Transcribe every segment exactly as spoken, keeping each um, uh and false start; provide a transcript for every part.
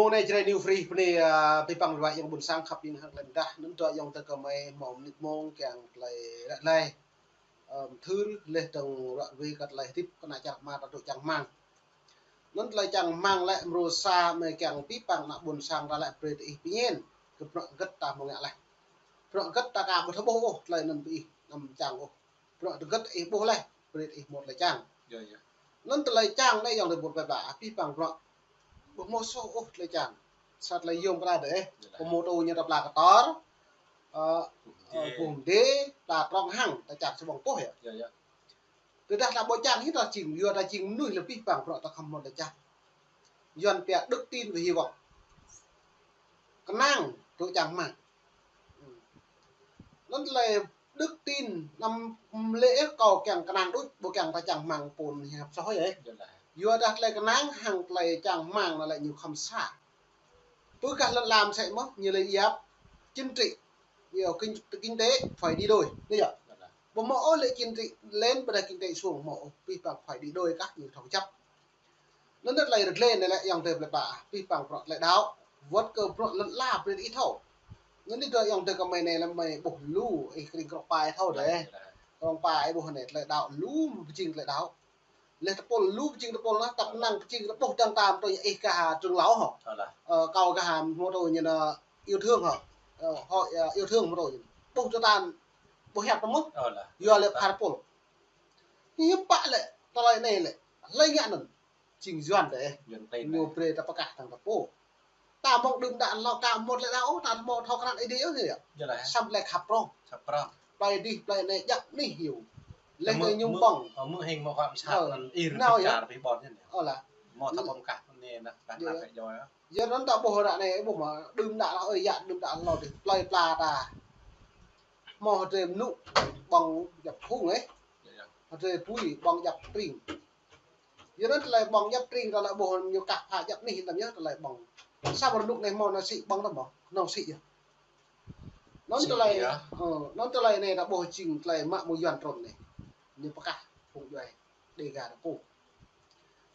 Mông anai Jrai New Free bơni, a, abih bang ruă ayŏng ƀôn sang khăp ƀing hăng tơlơi mơdah, anŭn dŏ ayŏng tơ kơmơi hmâo mơnit mông kiăng tơlơi ră lĕ. Ơ, mơthưr leh dơ̆ng ruă ruai kơ tơlơi hơdip kơ ană čar Kma ta dŏ čang rơmang. Anŭn tơlơi čang rơmang lĕ mrô sa mơi kiăng abih bang ană ƀôn sang ta lĕ brơi tơ ih pơñen kơ bruă hơget ta hmâo ngă leh. Bruă hơget ta ka ƀu thâo ƀuh ôh tơlơi anŭn pơ ih anăm čang ôh. Bruă hơget ih ƀuh leh, brơi ih hmâo tơlơi čang. Yơh, yơh. Anŭn tơlơi čang anai ayŏng adơi ƀôn plơi pla, abih bang bruă ƀu hmâo soh ôh tơlơi čang. Sa tơlơi yôm kơ ta dêh. Yơh lah. Pơmôtô ñu ta pla kơtor, ơ, ƀuh mdê, pla trong hăng, ta čang sa ƀơ̆ng pôh yơh. Yơh, yơh. Tơdah ta ƀu čang hĭ ta jing, yua ta jing mơnuih lĕ abih bang bruă ta khŏm hmâo tơlơi čang. Yuan pia đức tin và hy vọng. Kơnang dŏ čang rơmang. Anŭn tơlơi đức tin anăm lĕ kâo kiăng kơnang đôč, ƀu kiăng ta čang rơmang pô hiăp soh yơh. Yơh lah. Yua dah tơlơi kơnang hăng tơlơi čang rơmang anŭn lĕ ñu khŏm sa. Pơ gah lŏn lam sĕ mơ̆, ñu lĕ yap chính trị, yua kinh, kinh tế phải đi đôi, anai yơh. Yơh lah. Ƀu hmâo ôh lĕ chính trị lên ƀôdah kinh tế xuống hmâo ôh, abih bang phải đi đôi kah ñu thâo kơjăp. Anŭn tơlơi rơglê anai lĕ ayŏng adơi plơi pla, abih bang bruă tơlơi đaŏ, wơ̆t kơ bruă lŏn ala brơi ih thâo. Anŭn anai dŏ ayŏng adơi kơmơi anai lĕ mơi ƀuh lu, ih kơring krŏng pa ih thâo dêh. Krŏng pa ih ƀuh anai tơlơi đaŏ lu pơjing tơlơi đaŏ. Leh tơpul lu pơjing tơpul anŭn, tăp năng pơjing tơpul dơ̆ng tam tui ih kah trường lão hŏ. Ơ, kâo kah hmâo tui ñu anŭn yêu thương hŏ. Ơ, hội, ơ, yêu thương hmâo tui ñu. Ƀuh tơtan, ƀuh hiăp tơmơ̆. Yua lĕ phar tơpul. Hiư̆m pă lĕ, tơlơi anai lĕ, hlơi ngă anŭn? Jing Yuan dêh. Yuan klin ñu dêh. Brơi ta pơkah tăng ta pô. Ta mơ̆ng đưm đă hlâo ta hmâo tơlơi đaŏ ôh, ta hmâo thâo krăn Ơi Adai ôh yơh. Yơh lah. Samơ̆ tơlơi khăp prŏng. Khăp prŏng. Plơi dih, plơi anai, djăp anih yơh. Leh tơlơi ñu ƀơ̆ng. Mơ̆ng hing mơ̆ng khŏm sa anŭn ir nao yơh. Bičar ƀing ƀôn yơh. Ơ lah. Mơ̆ ta pơm kah anai nah, kah anai pĕ joi yơh. Yơh anŭn ta ƀuh ră anai, ƀuh mơ̆ đưm đă hlâo, ơi yă đưm đă hlâo dih, plơi pla ta. Hmâo hơdrơi mơnŭ ƀơ̆ng djăp phung ĕh. Yơh, yơh. Hơdrơi bui ƀơ̆ng djăp tring. Yua anŭn tơlơi ƀơ̆ng djăp tring ta lĕ ƀuh ñu kah pha djăp anih tăm yơh tơlơi ƀơ̆ng. Samơ̆ rơnŭk anai hmâo nao sĭ ƀơ̆ng tăm mơ̆, nao sĭ yơh. Anŭn tơlơi, ơ, anŭn tơlơi anai ta ƀuh jing tơlơi mă mơ̆ng Yuan trŭn anai. Ñu pơkah phung djuai Đêga ta pô.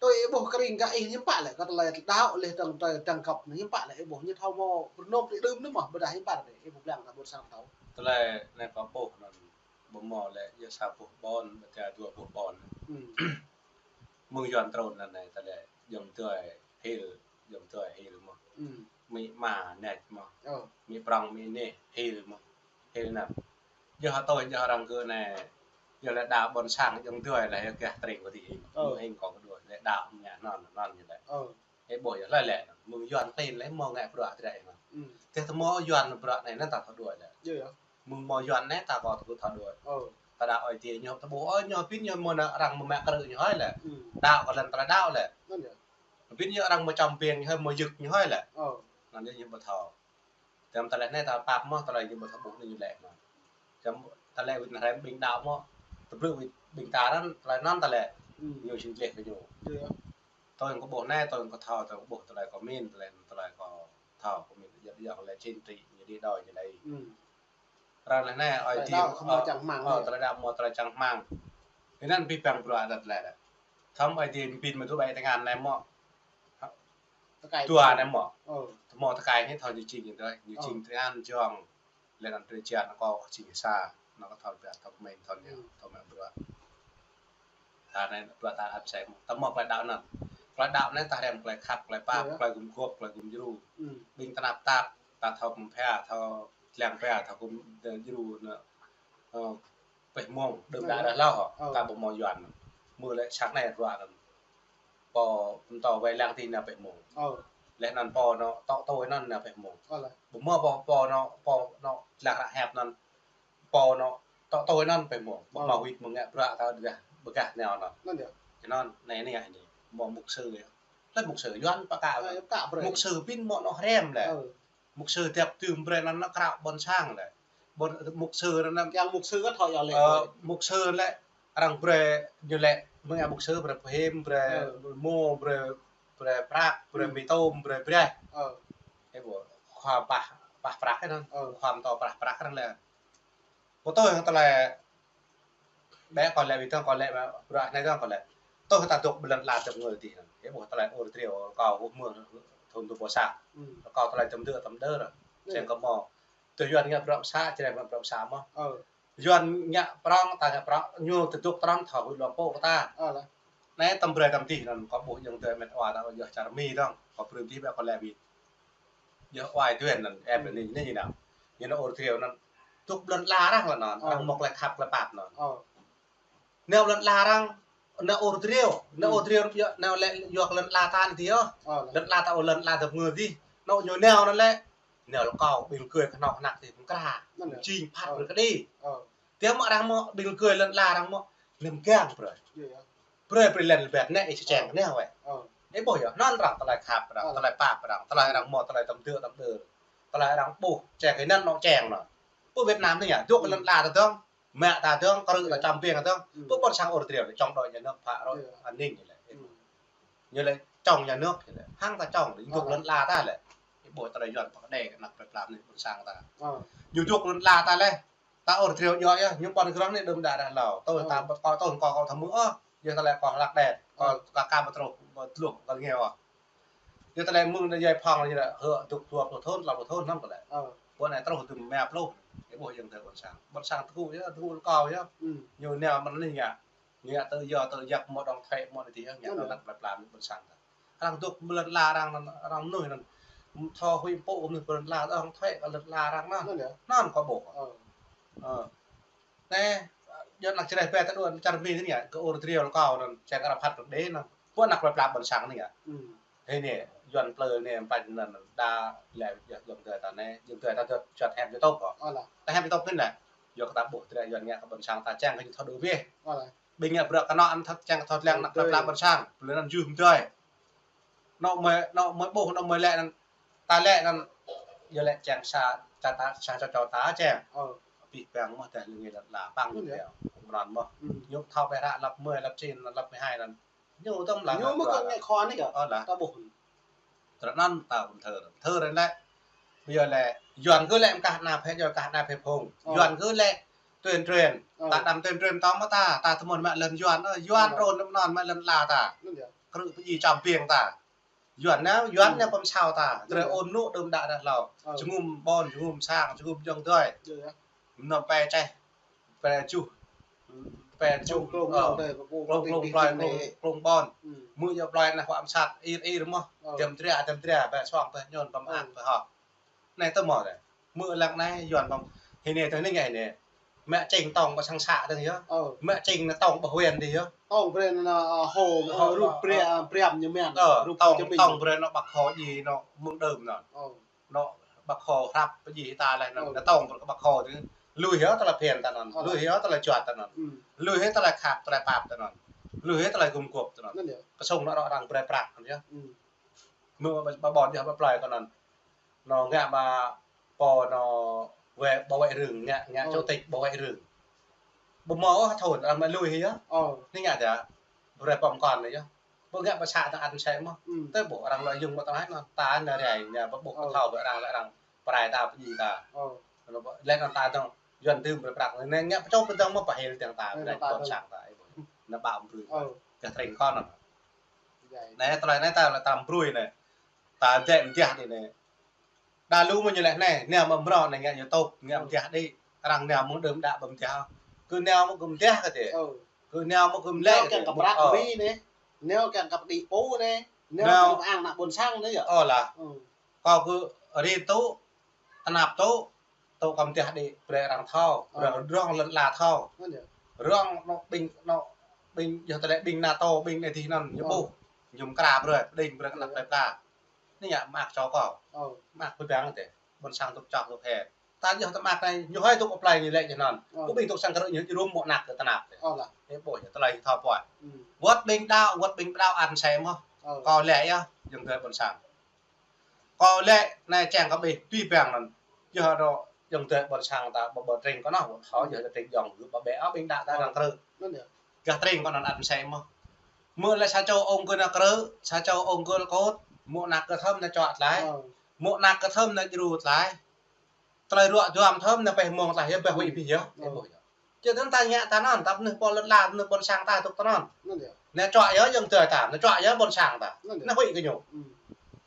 Tui ih ƀuh kơring gah ih hiư̆m pă lĕ kơ tơlơi đaŏ leh dơ̆ng tơlơi dơ̆ng găp anai hiư̆m pă lĕ ih ƀuh ñu thâo hmâo pơrơnôm tơlơi đưm anŭn mơ̆ ƀôdah hiư̆m pă lĕ ih ƀuh blang ta ƀôn sang thâo. Tơlơi anai kâo ƀuh anŭn ƀu hmâo lĕ yơh sa boh ƀôn, ƀôdah dua boh ƀôn. Mơ̆ng Yuan trŭn anai tơlơi ayŏng adơi hil, ayŏng adơi hil mơ̆. Amĭ ama nĕč mơ̆. Amĭ prŏng amĭ anih hil mơ̆. Hil anŭn. Yơh hơtôi yơh arăng kơ anai, yơh lĕ đaŏ ƀôn sang ayŏng adơi lĕ yơh gah tring kơ tih hing. Hing kâo kơ đuaĭ lĕ đaŏ ngă anŭn anŭn ñu lĕ. Ih ƀuh yơh hlơi lĕ, mơ̆ng Yuan klin lĕ hmâo ngă bruă tơdră anŭn. Tơdah ta hmâo Yuan bruă anai anŭn ta thâo đuaĭ lĕ. Mơ̆ng hmâo Yuan anai ta kơ ta thâo đuaĭ. Ta đaŏ Ơi Adai ñu ta ƀuh, ơ, ñu pĭn ñu mơ̆n arăng mơ̆ mă krư̆ ñu hơi lĕ. Đaŏ kơ lăn ta đaŏ lĕ. Pĭn ñu arăng mơ̆ čăm ƀing ñu hơi mơ̆ yơk ñu hơi lĕ. Anŭn ñu ƀu thâo. Tơm tơlơi anai ta pap mơ̆ tơlơi ñu ƀu thâo ƀuh anai ñu lĕ mơ̆n. Čăm tơlơi wĭt anai hrăm ƀing đaŏ mơ̆. Tơbrư̆ wĭt ƀing ta anŭn tơlơi anŭn tơlơi. Ñu jing gleh kơ ñu. Tui kâo ƀuh anai, tui kâo thâo, tui kâo ƀuh tơlơi kâo min, tơlơi, tơlơi kâo thâo, kâo min, yơh, yơh, tơlơi chính trị, ñu đi đôi ñu đai. Ră anai, Ơi Adai, tơlơi đaŏ hmâo čang rơmang. Ơ, tơlơi đaŏ hmâo tơlơi čang rơmang. Anŭn abih bang bruă đăt lĕ. Thâo Ơi Adai pĭn mơ̆ tŭ ƀai tơngan anai mơ̆. Tơkai dua anai mơ̆. Mơ̆ tơkai anai thâo ñu jing anai, ñu jing tơngan jong. Lĕ anŭn drơi jia anŭn kâo jing sa, anŭn kâo thâo biă, thâo mĭn, thâo ñu, thâo mă bruă. Ta anai bruă ta ăt sai mơ̆. Ta hmâo tơlơi đaŏ anŭn. Tơlơi đaŏ anai ta hrăm tơlơi khăp, tơlơi pap, tơlơi gum gôp, tơlơi gum djru. Ƀing tơnap tap, ta thâo gum pha, thâo lăng pha, thâo gum djru anŭn. Ơ, pĕ mông, đưm đă dah hlâo hŏ, ta ƀu hmâo Yuan. Mơ̆ lĕ sang anai ruă anŭn. Pô pơtô wai lăng tih nao pĕ mông. Leh anŭn pô anŭn tŏ tui anŭn nao pĕ mông. Ƀu hmâo pô, pô anŭn, pô anŭn lăng ră hiăp anŭn. Pô anŭn tŏ tui anŭn pĕ mông. Ƀu hmâo wĭt mơ̆ ngă bruă ta ƀu gah, ƀu gah nao anŭn. Anŭn anai anai. Hmâo mục sư yơh. Hlơi mục sư Yuan pơkă. Mục sư pĭn mơ̆ anŭn hrăm lĕ. Mục sư tiap tơm brơi anŭn anŭn krao ƀôn sang lĕ. Ƀôn, mục sư anŭn anŭn. Yang mục sư kơ thâo yơh lĕ. Ơ, mục sư lĕ, arăng brơi ñu lĕ, mơ̆ng yang mục sư brơi pơhim, brơi mô, brơi, brơi prăk, brơi mì tôm, brơi brơi. Ih ƀuh, khua pah, pah prăk anŭn. Khua pơtô pah prăk anŭn lĕ. Pơtô yang tơlơi Ƀĕ kâo lĕ, wĭt dơ̆ng kâo lĕ, bruă anai dơ̆ng kâo lĕ. Tơl ta dŏ ƀơi lŏn ala dŏ ngui tih anŭn. Ih ƀuh tơlơi ur triu kâo ƀuh mơ̆. thun tu pô sa. Kâo tơlơi tơm dơ tơm dơ ră. Čeng kơ mơ̆. Tơ Yuan ngă prŏng sa, črem ngă prŏng sa mơ̆. Yuan ngă prŏng, ta ngă prŏng, ñu tơduk trŏng thâo huĭ lŏm pô kơ ta. Anai tơm brơi tơm tih anŭn, kâo ƀuh yơ̆ng tơ met wa ta yơh čar Mi dong, kâo brơi tih ƀĕ kâo lĕ ƀĭt. Yơh wa Yuan anŭn, ĕp anai, anai ñu nao. Ñu nao ur triu anŭn, dŏ ƀơi lŏn ala arăng lĕ anŭn, arăng mŏk lĕ khăp lĕ pap anŭn. Nao lŏn ala arăng, nao ur triu, nao ur triu, nao lĕ yua kơ lŏn ala ta anai dih yơh. Lŏn ala ta ur lŏn ala ta ngơ dih. Nao ñu nao anŭn lĕ, nao lĕ kâo, ƀing gơi kơnŏk kơnăk dih, mơ̆ng kra, mơ̆ng jing phat brơi kơ dih. Tơdah mơ̆ arăng mơ̆, ƀing gơi lŏn ala arăng mơ̆, nem gang brơi. Brơi brơi lĕ lĕ ƀĕ anai, ih čeng anai wĕ. Ih ƀuh yơh, anŭn arăng tơlơi khăp arăng, tơlơi pap arăng, tơlơi arăng mơ̆, tơlơi tơm dơ tơm dơ. Tơlơi arăng ƀuh, čeng kơ anŭn nao čeng anŭn. Pơ Việt Nam anai yơh, dŏ kơ lŏn ala ta dong. Mă ta dong, krư̆ ta čăm ƀing ta dong. Pơ ƀôn sang ur triu, čong đôč nhà nước phă rŏ, an ninh ñu lĕ. Ñu lĕ čong nhà nước ñu lĕ. Hăng ta čong, ñu dŏ lŏn ala ta lĕ. Ih ƀuh tơlơi Yuan pơkă đe kơ anăk plơi pla anai ƀôn sang ta. Ñu dŏ lŏn ala ta lĕ. Ta ur triu yơh, ñu ƀôn krong anai đưm đă đă hlâo. Tui ta ƀu tơkŏ, tui kâo kâo thâo mơ̆ ôh. Yơh tơlơi kâo hlak đet. Kâo ka ka ƀu truh, ƀu tluh, kâo ngeo ôh. Yơh tơlơi mơ̆ng anai yai phong anai yơh, hơ, dŏ dua pluh thun, klâo pluh thun, năm tơlơi. Pô anai truh dŭm mă pluh. Ih ƀuh yơ̆ng tơ ƀôn sang. Ƀôn sang tơgŭ yơh, tơgŭ lĕ kâo yơh. Ñu nao mơ̆n anai ngă. Ngă tơ yua tơ yăk mơ̆ đŏng thĕ mơ̆ anai dih yơh, ngă anăk plơi pla ƀôn sang ta. Arăng dŏ ƀơi lŏn ala arăng anŭn, arăng mơnuih anŭn. Thâo huĭ pô mơnuih ƀơi lŏn ala arăng thĕ kơ lŏn ala arăng anŭn. Anŭn kâo ƀuh. Anai, yơh anăk čơđeh ƀĕ ta đuaĭ čar Mi anai ngă, kơ ur triu lĕ kâo anŭn, čeng kơ arăng phat brơi đe anŭn. Pơ anăk plơi pla ƀôn sang anai ngă. Hơ anai, Yuan plơi anai, pă anŭn, đa lĕ yơh yơ̆ng tơ ta anai, yơ̆ng tơ ta tơ čuăt hĕm YouTube kâo. Ta hĕm YouTube anai lĕ. Yua kơ ta ƀuh tơlơi Yuan ngă kơ ƀôn sang ta čeng kơ ñu thâo đuaĭ wĕh. Ƀing ngă bruă kơnŏk anŭn thâo čeng kơ thâo lăng anăk plơi pla ƀôn sang. Plơi anŭn juh mơdơi. Nao mơ̆, nao mơ̆ ƀuh, nao mơ̆ lĕ anŭn. Ta lĕ anŭn, yua lĕ čeng sa, sa ta, sa čô čô ta čeng. Abih bang mơ̆ tơlơi ngă lŏn ala păng ñu pia. Mơnăn mơ̆. Ñu thâo ƀĕ ră lăp mơ̆, lăp čin, lăp mơ̆ hai anŭn. Ñu tơm lăng. Ñu mơ̆ kơ ngă khua anai kơ. Ơ lah. Ta ƀuh. Tơlơi anŭn ta ƀuh thơ. Thơ anai lĕ. Ƀiă lĕ, Yuan kơ lĕ mơkah anăp hĕ, Yuan kah anăp hĕ phung. Yuan kơ lĕ tuyên truyền. Ta đăm tuyên truyền tơm mơ̆ ta, ta tơmơ̆n mă lŏn Yuan, ơ, Yuan trŭn mơnăn mă lŏn ala ta. Krư̆ pơdjai čăm ƀing ta. Yuan anai, Yuan anai pơm sao ta. Tơlơi ôn nŭ đưm đă đă hlâo. Jơngum ƀôn, jơngum sang, jơngum yơ̆ng tơi. Mơnăm pĕ čeh, pĕ juh, pĕ juh, klông, klông, klông, klông plơi, klông, klông ƀôn. Mơ̆ yơh plơi anai huă mơsat, ir, ir mơ̆. Dăm dria, dăm dria, ƀĕ suang, ƀĕ ñôn, ƀăm ak, ƀĕ hŏk. Anai tơ mơ̆ dêh. Mơ̆ lăng anai, Yuan ƀăm. Hơ anai, tơ anai ngă anai. Mă čing tong ƀă sang să dơ̆ng yơh. Mă čing anai tong ƀă huyện dih yơh. Tong brơi anai, ơ, hô, rup brơi, brơi ñu mơ̆n. Rup tong, tong brơi anai ƀă hô djai anai mơ̆ng đưm anai. Anai ƀă hô hrăp pơdjai ta lĕ anŭn, anai tong brơi ƀă hô dih. Lui hĭ tơlơi phiăn ta anŭn, lui hĭ tơlơi čuăt ta anŭn. Lui hĭ tơlơi khăp, tơlơi pap ta anŭn. Lui hĭ tơlơi gum gôp ta anŭn. Kơsŭng anai rŏ arăng brơi prăk anŭn yơh. Mơ̆ ƀă, ƀă ƀôn yơh ƀă plơi kơ anŭn. Anai ngă ƀă pô anai wĕ, bảo vệ rừng, ngă, ngă chủ tịch bảo vệ rừng. Ƀu mơ̆ ôh thun, arăng mă lui hĭ yơh. Anai ngă tơdah, brơi pơm kon anai yơh. Ƀu ngă ƀă să ta ăn sĕ mơ̆. Tơ ƀu arăng lŏ yŭng ƀă tơlơi anŭn. Ta anai rai, ngă ƀă ƀuh kơ thâo ƀă arăng lĕ arăng pơrai ta pơdjai ta. Lĕ anŭn ta dong, Yuan tơm brơi prăk. Anai ngă pơčŏp pơdơ̆ng mơ̆ pơhil tơ̆ng ta, anai ƀôn sang ta. Anai ƀă brơi. Gah tring kon anŭn. Anai tơlơi anai ta lĕ ta brơi anai. Ta dĕ mơdiah dih anai. Đa lu mơ̆ ñu lĕ anai, nao mă mrâo anai ngă YouTube, ngă mơdiah đĭ, arăng nao mơ̆ng đưm đă ƀă mơdiah. Kơ nao mơ̆ kơ mơdiah kơ tê. Kơ nao mơ̆ kơ mlĕ. Nao kiăng kơ prăk ri anai, nao kiăng kơ pơđĭ pô anai, nao kiăng kơ ang anăk ƀôn sang anai yơh. Ơ lah. Kâo kơ ri tŭ, tơnap tŭ, tŭ kơ mơdiah đĭ, brơi arăng thâo, brơi rŏng lŏn ala thâo. Rŏng anai ƀing, anai ƀing, yơh tơlơi ƀing NATO, ƀing anai dih anŭn, ñu ƀuh, ñu mơkra brơi, pơđing brơi kơ anăk plơi pla. Anai ngă mơak čô kâo. Mơak pơbang tê. Ƀôn sang tŭk čŏk tŭk hĕ. Ta yơh tơmă anai, ñu hơi tŭk plơi ñu lĕ ñu anŭn. Ƀu ƀing tŭk sang krư̆ ñu rum mơ̆ anăk kơ tơnap. Ơ lah. Ih ƀuh yơh, tơlơi thâo pơhiăp. Wơ̆t ƀing đaŏ, wơ̆t ƀing đaŏ ăn sĕ mơ̆. Kâo lĕ yơh, yơ̆ng tơ ƀôn sang. Kâo lĕ anai čang kơ ƀing tui bang anŭn. Yơh rŏ yơ̆ng tơ ƀôn sang ta ƀă ƀă tring kơ anŭn, thâo yơh tring yơ̆ng gơ̆ ƀă ƀĕ ƀing đaŏ ta arăng krư̆. Gah tring kơ anŭn ăn sĕ mơ̆. Mơ̆ lĕ sa čô ung kơ anai krư̆, sa čô ung kơ lĕ kôt, mơ̆ anăk kơ thơm anai čuă tơlơi. Mơ̆ anăk kơ thơm anai djru tơlơi. Tơlơi ruă duăm thơm anai pĕ mông tơlơi yơh, pĕ huĭ pĭ yơh. Ih ƀuh yơh. Čơ tơnăn ta ngă ta anŭn, ta mơnuih pô lŏn ala, mơnuih ƀôn sang ta tŭk ta anŭn. Anai čuă yơh yơ̆ng tơ ta, anai čuă yơh ƀôn sang ta. Anai huĭ kơ ñu.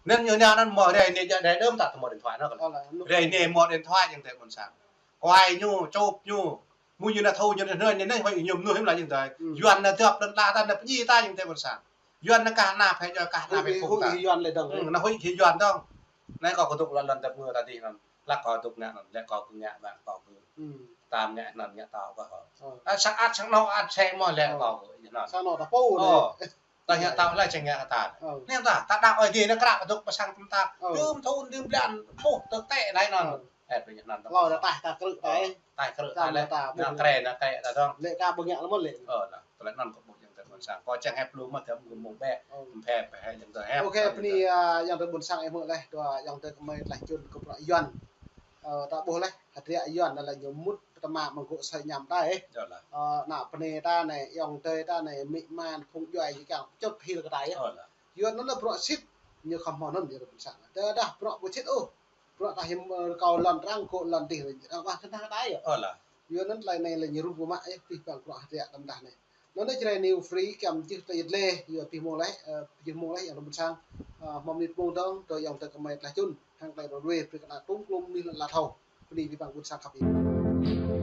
Anŭn ñu nao anŭn mơ̆ rai anai jă rai đơm ta tơ mơ̆ điện thoại anŭn kơ. Rai anai mơ̆ điện thoại ayŏng adơi ƀôn sang. Kuai ñu, čŏp ñu. Mơ̆ ñu nao thâo ñu nao hnơi ñu nao huĭ ñu mơnuih mơ̆ la ayŏng adơi. Yuan nao dŏp lŏn la ta nao pơdjai ta ayŏng adơi ƀôn sang. Yuan nao kah ană phĕ jŏ kah ană phĕ phung ta. Yuan lĕ dơ̆ng. Nao huĭ kơ Yuan dơ̆ng. Anai kâo kơdŭk lŏn lŏn dŏp ngơ ta dih anŭn. Lăk kâo dŏ ngă anŭn, lĕ kâo kơ ngă ƀă kâo kơ. Tam ngă anŭn ngă tao kơ hŏ. Ơ. Ăt sang ăt sang nao ăt sĕ mơ̆ lĕ kâo kơ anŭn. Sang nao ta pô. Ơ. Ta ngă tao lĕ čang ngă kơ ta. Ơ. Anai ta, ta đaŏ Ơi Adai anai krăp dŏ pơ sang tơm ta. Ơ. Đơm thŭn đơm blan, ƀuh tơ̆ tĕ anai anŭn. Ơ. Ơ, pơ anŭn ta. Lŏ ta taih ta krư̆ ta. Ơ. Taih krư̆ ta lĕ. Nao krĕ, nao krĕ ta dơ̆ng. Lĕ ka ƀu ngă lơ̆m lĕ. Ơ, nao. Tơlơi anŭn kơ ƀuh ayŏng adơi ƀôn sang. Kâo čang hĕp lu mơ̆ tơm kơ mơ̆ ƀĕ. Ơ. Kơm hĕp hĕ ayŏng adơi hĕp. Ok, bơni, a, ayŏng adơi ƀôn sang ih mơ̆ lĕ, dua ayŏng adơi kơ mơi tơlơi čun kơ bruă Yuan. Ơ, ta ƀuh lĕ, hơdră Yuan anai lĕ ñu mŭt pơtơma mơ̆ng gŏ sơi ñam ta ih. Ơ, ană bơnai ta anai, ayŏng adơi ta anai, amĭ ama, phung djuai ñu kiăng čut hil kơ ta ih. Ơ, Yuan anŭn lĕ bruă sĭt, ñu khŏm hmâo anŭn ayŏng adơi ƀôn sang. Tơdah bruă ƀu sĭt ôh. Bruă ta hiam, ơ, rơkâo lŏn arăng, gŏ lŏn dih lĕ arăng ƀah tơnah ta ih. Ơ, Yuan anŭn tơlơi anai lĕ ñu rŭng pơmă ih, pih păng bruă hơdră tơm tah anai. Anŭn anai Jrai New Free kiăng jih tơlơi yet lĕ, yua pih mông lĕ, ơ, pih mông lĕ ayŏng adơi ƀôn sang, ơ, hmâo mơnit mông dơ̆ng, tơl ayŏng adơi kơ mơi tơlơi čun, hăng tơlơi ră ruai, brơi kơ ană tŭm klum mơnuih lŏn la thâo. Bơni pih păng ƀôn sang khăp ih.